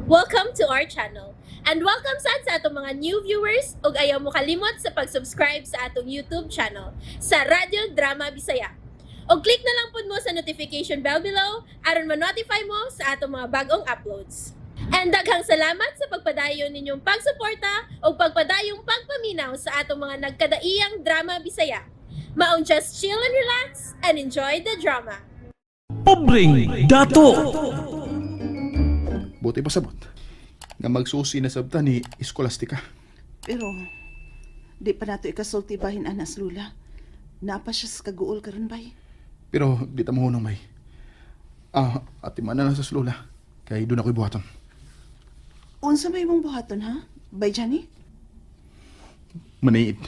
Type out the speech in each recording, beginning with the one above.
Welcome to our channel. And welcome sad sa atong mga new viewers ug ayaw mo kalimot sa pag-subscribe sa atong YouTube channel sa Radyo Drama Bisaya. Og click na lang pud mo sa notification bell below aron ma-notify mo sa atong mga bagong uploads. And daghang salamat sa pagpadayon ninyong pagsuporta ug pagpadayong pagpaminaw sa atong mga nagkadaiyang drama Bisaya. Maong just chill and relax and enjoy the drama. Pobreng Dato. Buti pa sabot. Nga magsusi na sabta ni Escolastica. Pero, di pa nato ikasulti bahin anas lula. Napa siya sa kaguol karon bay. Pero di ta mahunong may. Ah, ati man na lang sa slula. Kay doon ako'y buhaton. Unsa may imong buhaton ha? Bay Johnny? Maniid.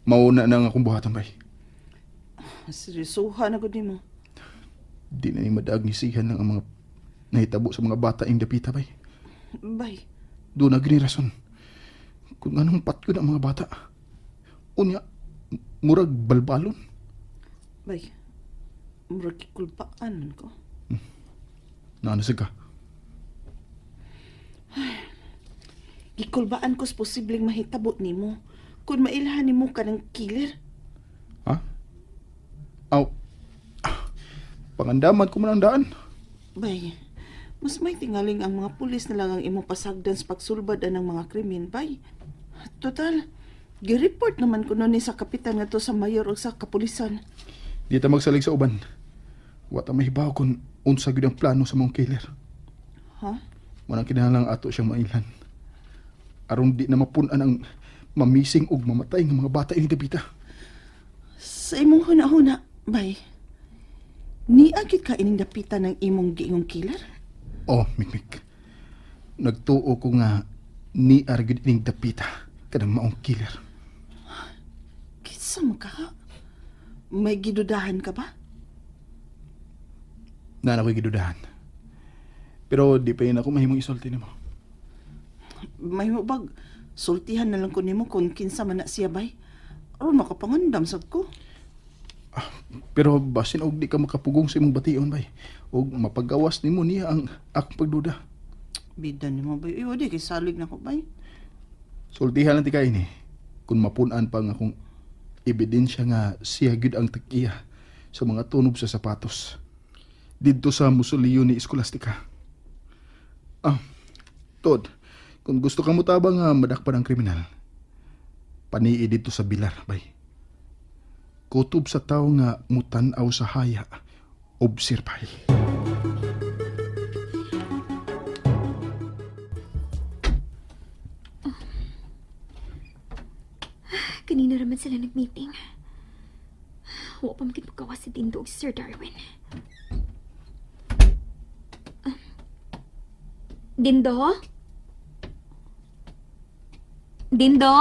Mauna na nga akong buhaton bay. Seryosoha na gud nimo. Di na ni madaag ni sihan ng ang mga nahitabo sa mga bata ing dapita bay. Bay, Doon na gini rason. Kung anong patyo ang mga bata. Unya, murag balbalon. Bay. Murag gikulpaan man ko. Naanasig ka. Gikulbaan ko sa posibleng mahitabo nimo kung mailhan nimo kanang killer. Ha? Aw. Ah, pangandaman ko man ang daan. Bay, mas may tingaling ang mga pulis na lang ang imong pasagdan sa pagsulbad anang mga krimen, bay. Total, gi-report naman kuno ni sa kapitan nga to sa mayor o sa kapulisan. Di ta magsalig sa uban. Wa ta mahibaw kung unsa gyud ang plano sa mong killer. Ha? Manang kinahanglang ato siyang mailhan. Aron di na mapun-an ang mamising og mamatay ng mga bata ini dapita. Sa imong huna-huna, bay. Niagit ka ining dapitan ng imong giingong killer? Oh, Mikmik. Nagtuo ko nga ni gyud ining dapita kanang maong killer. Kinsa man ka? May gidudahan ka ba? Nana ko'y gidudahan. Pero di pa yun ako mahimong isulti nimo. May bag sultihan na lang ko nimo kung kinsa man na siya, bay. Aron makapangandam sad ko. Pero basin og di ka makapugong sa imong bation bay. Og mapagawas nimo niya ang akong pagduda. Bida nimo, bay. Iyo di kay salig na ko, bay. Sultihan lang ti kay ni. Kung mapun-an pa nga akong ebidensya nga siya gyud ang tag-iya sa mga tunob sa sapatos. Didto sa musuliyo ni Escolastica. Ah, Tod, kung gusto ka mo tabang nga madakpan ang kriminal, panii didto sa bilar, bay. Kutob sa tao nga mutan-aw sa haya, obserbay. Kanina raman sila nag-meeting. Wa pa man pagkawas si Dindo ug si Sir Darwin. Ah. Dindo? Dindo?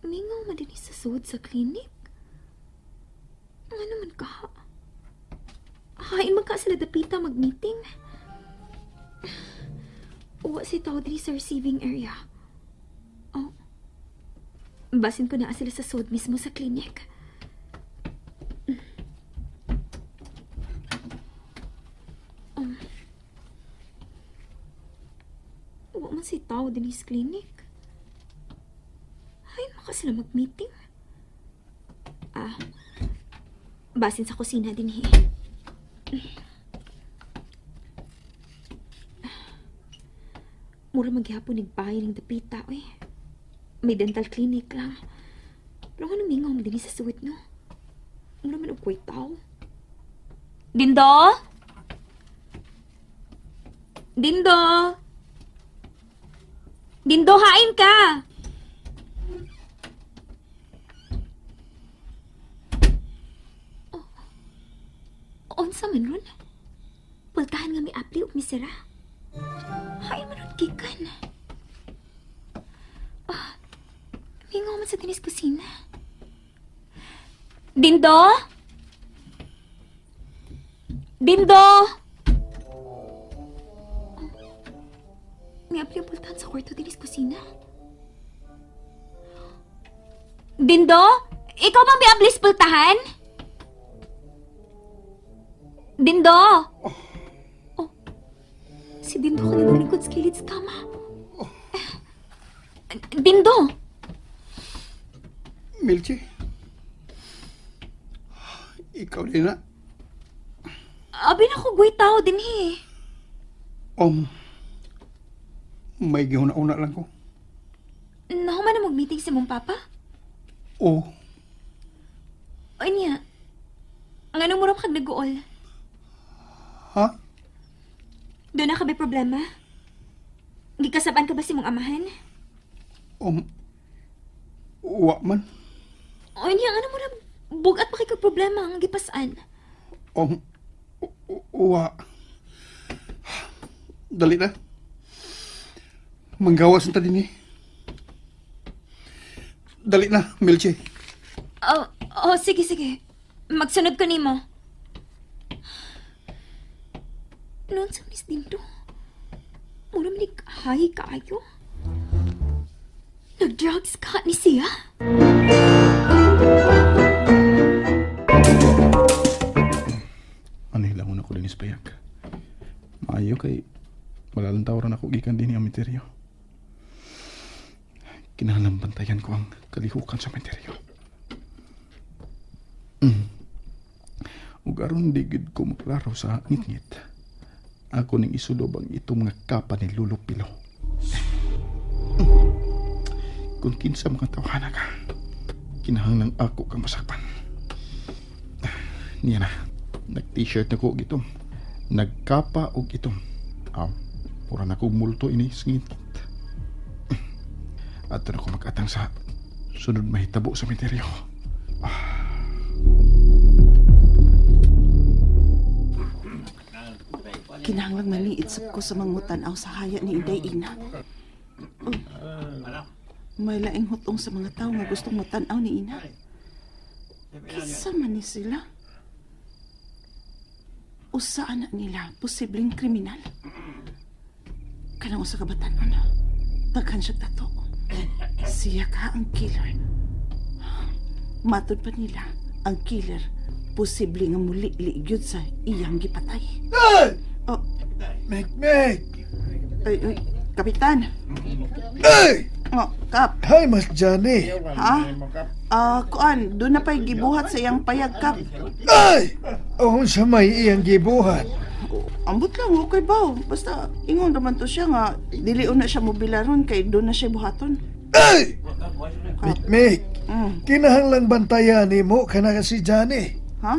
Mingaw man din sa sud sa clinic. Ano man ka? Hain man ka sila dapita mag-meeting. Uwa si tao diri sa receiving area. Oh. Basin ko na sila sa sud mismo sa clinic. Uwa man si tao dinhi sa clinic. Ay, maka sila mag-meeting. Ah, basin sa kusina dinhi. Mura maghapon nagbahay ng dapita, oy. May dental clinic lang. Pero nga namingaw mo din sa suwit, no? Mura man og kway tao. Dindo? Dindo? Dindo, hain ka! Oh. Unsa man ron? Pultahan nga may apli ug misira. Hain man ron gikan. Ah, mingaw man sa dinis kusina. Dindo? Dindo! May apli ang pultahan sa kwarto dinis kusina. Dindo? Ikaw bang may ablis pultahan? Dindo! Oh, si Dindo kanina lingkod sa kilid sa kama. Dindo! Milchi. Ikaw din na. Abi na ko guy tao din eh. May gihuna-una lang ko. Nahuman na mag-meeting si mong papa? Oh, Ay niya. Ang anong murang kag nag-uol? Ha? Doon na ka ba problema? Gikasabaan ka ba si mong amahan? Wa man. Ay niya, ang anong murang bugat pa kay kag problema ang gipasaan? Wa. Dali na. Manggawas na ta din eh. Dali na, Milchi. Oh, oh, sige, sige. Magsunod ko nimo. Noon sa Miss Dindo, mura man hay kaayo. Nag-drugs ka ni siya? Ano hilangon ako din payag. Maayo kay malalantaw ran ako gikan din ang misteryo. Kinahanglan bantayan ko ang kalihukan sa misteryo. Ug aron di gid ko maklaro sa ngitngit. Ako ning isulob ang itong mga kapa ni Lulo Pilo. Kung kinsa mga tawhana ka, kinahanglan ako kang masakpan. Niya na. Nag-t-shirt na ko og itom. Nagkapa og itom. Aw, pura na ko multo ini singit. Ato na ko mag-atang sa sunod mahitabo sa misteryo. Kinahanglang maliit sab ko sa mangutan-aw sa haya ni Inday Ina. Oh. May laing hutong sa mga tao nga gustong mutan-aw ni Ina. Kinsa man ni sila? Usa ana nila posibleng kriminal. Kanang usa ka batan-on. Daghan siya tato. Siya ka ang killer. Matod pa nila, ang killer posible nga muli ligyod sa iyang gipatay. Oh, Mek, Mek! ay, ay, kapitan. Ay! Oh, kap. Hi, Mas Johnny! Ha? Ah, kuan, doon na pa'y gibuhat sa iyang payag, kap. Ay! Ohon sa may iyang gibuhat. Oh, ambot lang, okay ba? Basta, ingon naman to siya nga, dili na siya mobilaron kay doon na siya buhaton. Ay! Mek, Mek! Mm. Kinahanglan bantayan nimo kana si Johnny. Ha?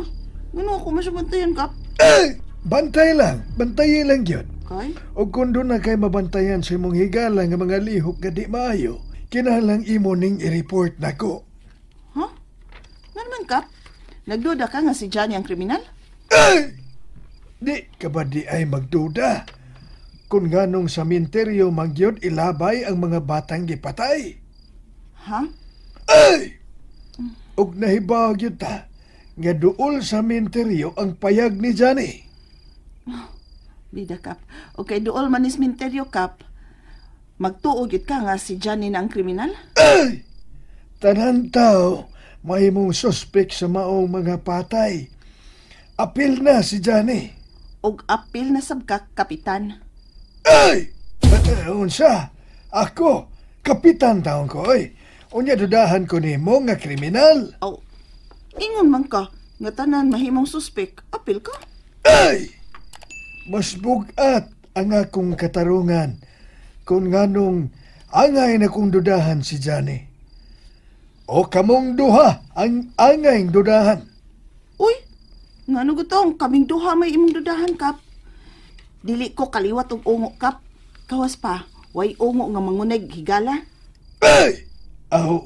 Ngano ako man siya bantayan, kap? Ay! Bantay lang, bantayi lang gyud. Kay? O kung doon na kay mabantayan sa imong higala nga mga lihok nga di maayo, kinahanglan imo ning i-report nako. Ha? Ngano man, kap? Nagduda ka nga si Johnny ang kriminal? Ay! Di ka ba di ay magduda? Kung nganong sa minteryo magyod ilabay ang mga batang gipatay. Ha? Ay! Og nahibaw gyud ta nga duol sa minteryo ang payag ni Johnny. Bida, kap. Okay, duol man is minteryo, kap. Magtuo gyud ka nga si Johnny na ang kriminal? Ay! Tanan tao mahimong suspek sa maong mga patay. Apil na si Johnny. Og apil na sab ka, kapitan. Ay! Unsa? Ako, kapitan taon ko, oy. Unya dudahan ko nimo nga kriminal. Aw, ingon man ka, nga tanan mahimong suspek, apil ka. Ay! Mas bugat ang akong katarungan kung nganong angay na kong dudahan si Johnny. O kamong duha ang angay dudahan. Uy, ngano gutong kaming duha may imong dudahan, kap. Dili ko kaliwat og ungo, kap. Kawas pa, way ungo nga manguneg higala. Ay! Aw,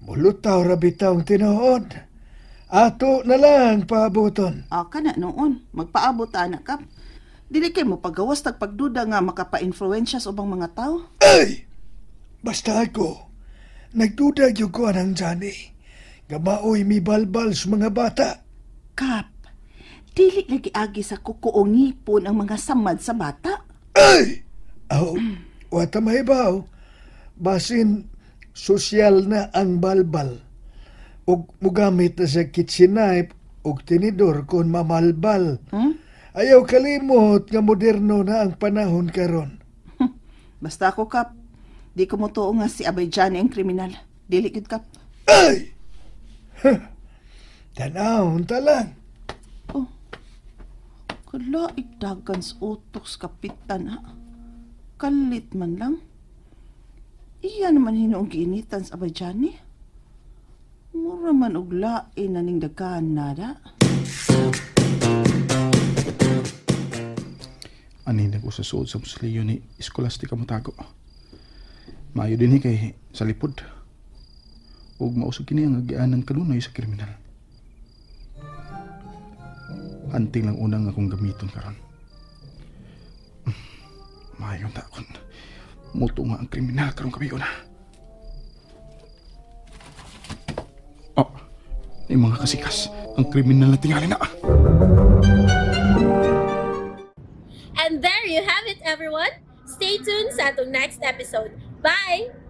mulutaw ra bitaw ang tinuod. Ato na lang paabuton. Ah, kana noon, magpaabot ta ana, kap. Dili kay mo pagawas tag pagduda nga makapa-influensya sa ubang mga tao. Ay! Basta ako, nagduda gyud ko anang Johnny. Nga maoy mibalbal sa mga bata. Kap, dili lagi agi sa kuko o ngipon ang mga samad sa bata. Ay! Aw, wata mahibaw. Basin, sosyal na ang balbal. Og mugamit na sa kitchen knife. og tinidor kon mamalbal. Hmm? Ayaw kalimot nga moderno na ang panahon karon. Basta ako, Kap. Di ko motuo nga si Abay Johnny ang kriminal. Dili gyud, Kap. Ay! Tanawon ta lang. Oh. Kala idagan sa utok sa kapitan, ha? Kalit man lang. Iya naman hinuong giinitan sa Abay Johnny. Mura man og lain na ning daghan nada. Ani na ko sa suod sa musliyo ni Escolastica Mutago. Maayo din ni kay sa lipod. Ug mausog kini ang agianan kanunay sa kriminal. Anting lang unang akong gamiton karon. Maayo ta kon muto nga ang kriminal karong gabi una. Oh, ni mga kasikas, ang kriminal na tingali na. And there you have it, everyone. Stay tuned sa atong next episode. Bye!